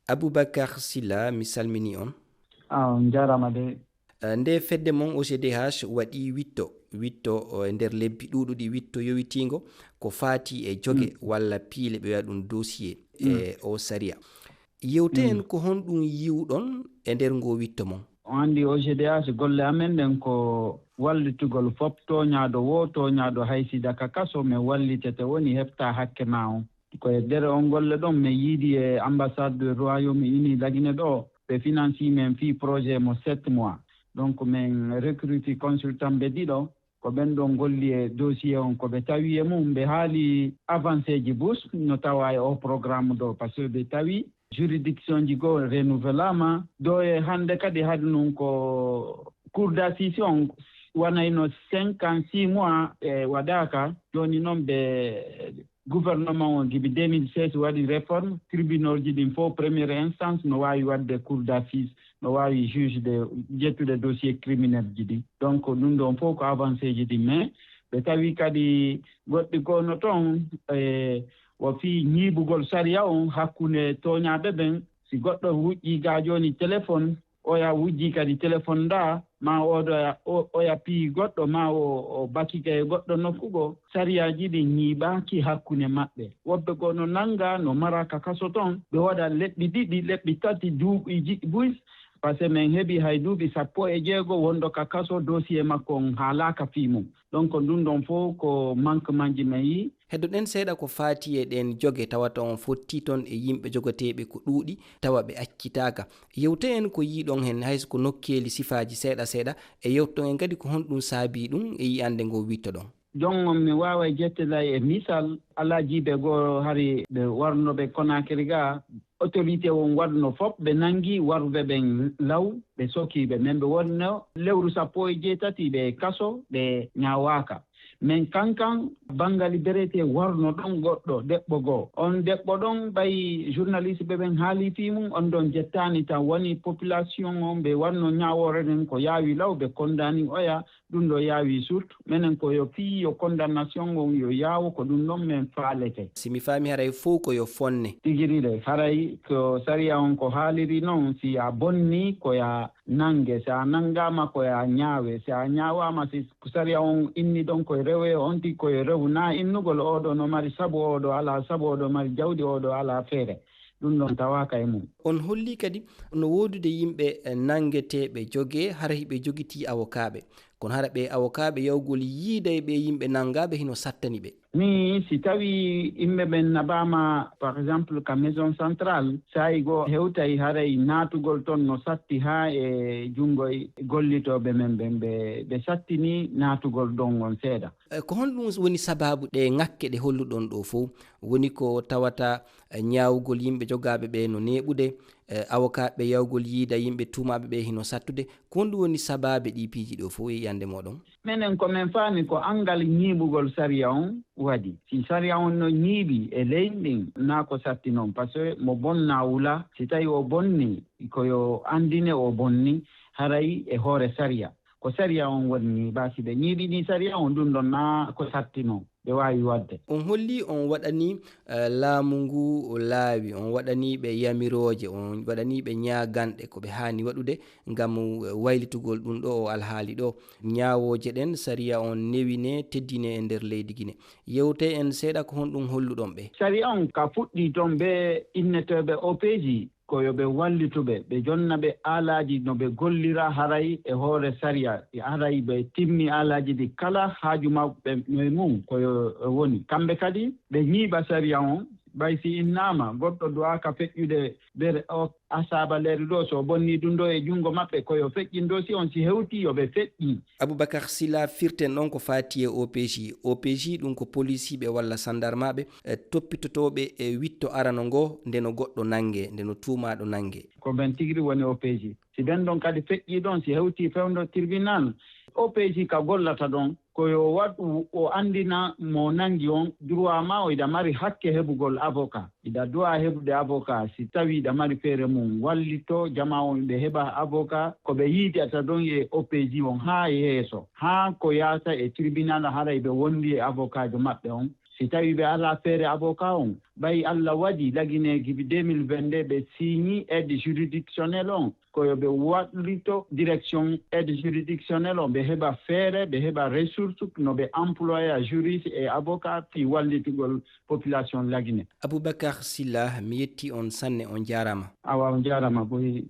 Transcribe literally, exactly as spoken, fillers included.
Aboubacar Sylla, mi salmini on. Ah, on njaaraama de. Eh, nde fedde mon O C D H waɗi witto, witto, eh, e nder lebbi ɗuuɗuɗi, witto yowitiingo ko faati e joge Mm. walla piile, ɓe wiya ɗum dossier, Mm. e o sariya. Yewte en Mm. ko honɗum yiwɗon e nder ngo witto mon? On anndi O C D H golle amen ɗen ko wallitugol fof, tooñaaɗo wo, tooñaaɗo hay si daka kaso, men wallitete woni heɓta hakke ma on. Ko e nder on golle ɗon, men yiidi e ambassade du Royaume-Uni Lagine ɗo, ɓe financi men fii projet mo sept mois. Donc, men recruti consultant ɓe ɗiɗo, ko ɓen ɗon golli e dossier on, ko ɓe tawi e mum, ɓe haali avancé ji bus no tawa e o programme ɗo, parce que ɓe tawi juridiction ji goo renouvelama. Ɗo e hannde kadi, hari nun ko cour d'assises on wanayno cinquante-six mois e waɗaaka. Jooni non ɓe gouvernement on, gibi deux mille seize, waɗi réforme, tribunal ji ɗin fof, première instance no waawi waɗde cour d'assises, no waawi juge de ƴettude dossier criminel ji ɗin. Donc, ɗum ɗon fof ko avancé ji ɗin, mais ɓe tawi kadi goɗɗi goo no toon, e wo fii ñiiɓugol sariya on hakkunde tooñaaɓe ɓen. Si goɗɗo wuƴƴii gaa jooni téléphone, oya wujji kadi téléphone ndaa, ma oɗo ya-, o-, oya piyi goɗɗo, ma o, o bakike e goɗɗo nokku goo, sariyaaji ɗin ñiiɓaaki hakkunde maɓɓe. Woɓɓe goo no nannga, no mara ka kaso ton, ɓe waɗa leɓɓi ɗiɗi, leɓɓi tati, duuɓi ji-, buy, parce que men heɓi hay duuɓi sappo e jeego wonɗo ka kaso, dossier makko on haalaaka fii mum. Donc, ɗum ɗon fof ko manquement ji men yii. Heddoɗen seeɗa ko faati e ɗeen joge tawata on fotti toon e yimɓe jogoteeɓe ko ɗuuɗi, tawa ɓe accitaaka. Yewte en ko yiiɗon heen, hay so ko nokkeeli sifaaji seeɗa seeɗa, e yewton en kadi ko honɗum saabii ɗum e yi'ande ngo wittoɗon. Jon on mi waaway jettida e misal, alaa jiibe goo hari ɓe warnoɓe Conakry ga, autorité on waɗno fof, ɓe nanngi warɓe ɓen law, ɓe soki ɓe. Men ɓe wonno lewru sappo e jeetati ɓe kaso, ɓe ñaawaaka. Men kankan, Bangali Berete warno ɗon goɗɗo deɓɓo goo. On deɓɓo ɗon, ɓay journaliste ɓe ɓen haali fii mum, on ɗon jettaani tan, woni population on ɓe wanno ñaawoore nden ko yaawi law, ɓe kondaani oya, ɗum ɗo yaawi surtout. Menen ko yo fii yo condamnation on yo yaawo, ko ɗum ɗon men faalete. Si mi faami, haray fow ko yo fonne. Tigi ɗiɗe, haray ko sariya on ko haaliri non, si a bonni ko ya nannge, si a nanngaama ko ya ñaawe, si a ñaawaama, si ko sariya on inni ɗon koye rewe, on tigi koye rewu, naa innugol oo ɗoo no mari sabu, oo ɗoo alaa sabu, oo ɗoo mari jawdi, oo ɗoo alaa feere. Ɗum ɗon tawaaka e mum. On holli kadi no woodude yimɓe, eh, nanngeteeɓe jogee, hara hiɓe jogitii awokaaɓe. Kono hara ɓee awokaaɓe yawgol yiida e ɓee yimɓe nanngaaɓe hino sattani ɓe. Ni si tawi yimɓe ɓen naɓaama, par exemple, ka maison centrale, saa'i goo hewtay haray naatugol ton no satti haa e junngo e gollitooɓe men ɓen, ɓe, ɓe sattini naatugol ɗon on seeɗa. Eh, ko honɗum woni sabaabu ɗee ŋakke ɗe holluɗon ɗoo fow? Woni ko tawata, eh, ñaawugol yimɓe jogaaɓe ɓee no neeɓude, eh, awokaaɓe yawgol yiida yimɓe tuumaaɓe ɓee hino sattude. Ko honɗum woni sabaabe ɗii piiji ɗoo fow e yiyannde mooɗon? Menen ko men faami ko anngal ñiiɓugol sariya on waɗi. Si sariya on no ñiiɓi e leydi ndin, naa ko satti non. Parce que mo bonnaa wula, si tawi o bonni, ko yo anndine o bonni, haray e hoore sariya. Ko sariya on woni ñiiɓa. Si ɓe ñiiɓini sariya on, ɗum ɗon naa ko satti non ɓe waawi waɗde. On holli on waɗani, eh, laamu ngu laawi, on waɗani ɓe yamirooje, on waɗani ɓe ñaaganɗe ko ɓe haani waɗude ngam, eh, waylitugol ɗum ɗo o alhaali ɗo. Ñaawooje ɗen, sariya on newine, teddine e nder leydi Gine. Yewte en seeɗa ko honɗum holluɗon ɓe? Sariya on ka fuɗɗi toon ɓe inneteeɓe O P G, ko yo ɓe wallitu ɓe, ɓe jonna ɓe aalaaji no ɓe gollira haray e hoore sariya, haray ɓe timmi aalaaji ɗi kala haaju maɓɓe no e mum ko yo woni. Kamɓe kadi ɓe ñiiɓa sariya on, ɓay si innaama goɗɗo duwaaka feƴƴude ɓe o asaaba leeri ɗo, so bonni ɗum ɗo e junngo maɓɓe, ko yo feƴƴin dosi on, si hewti yo ɓe feƴƴin. Aboubacar Sylla, firten ɗon ko faati e O P G. O P G ɗum ko polisiiɓe walla sandarmaaɓe, eh, toppitotooɓe e witto arano ngo nde no goɗɗo nannge, nde no tuumaaɗo nannge. Ko ɓen tigi woni O P G. Si ɓen ɗon kadi feƴƴi ɗon, si hewti fewndo tribunal, O P G ka gollata ɗon, ko yo waɗu o anndina mo nanngi on droit ma o, iɗa mari hakke heɓugol avocat. Iɗa duwa heɓude avocat, si tawi iɗa mari feere mum, wallito jama on ɓe heɓa avocat, ko ɓe yiidata ɗon e O P G on haa e yeeso, haa ko yaata e tribunal, haray ɓe wondi e avocat jo maɓɓe on. Si tawi ɓe ala feere avocat on, ɓay Allah waɗi lagineeji bi deux mille vingt-deux ɓe siini aide juridictionnel on, ko yo ɓe wallito direction aide juridictionnel on, ɓe heɓa feere, ɓe heɓa ressource no ɓe employa juriste et avocat fi wallitugol population lagine. Aboubacar Silla, mi yetti on sanne, on jaarama. Awa, on jaarama boy.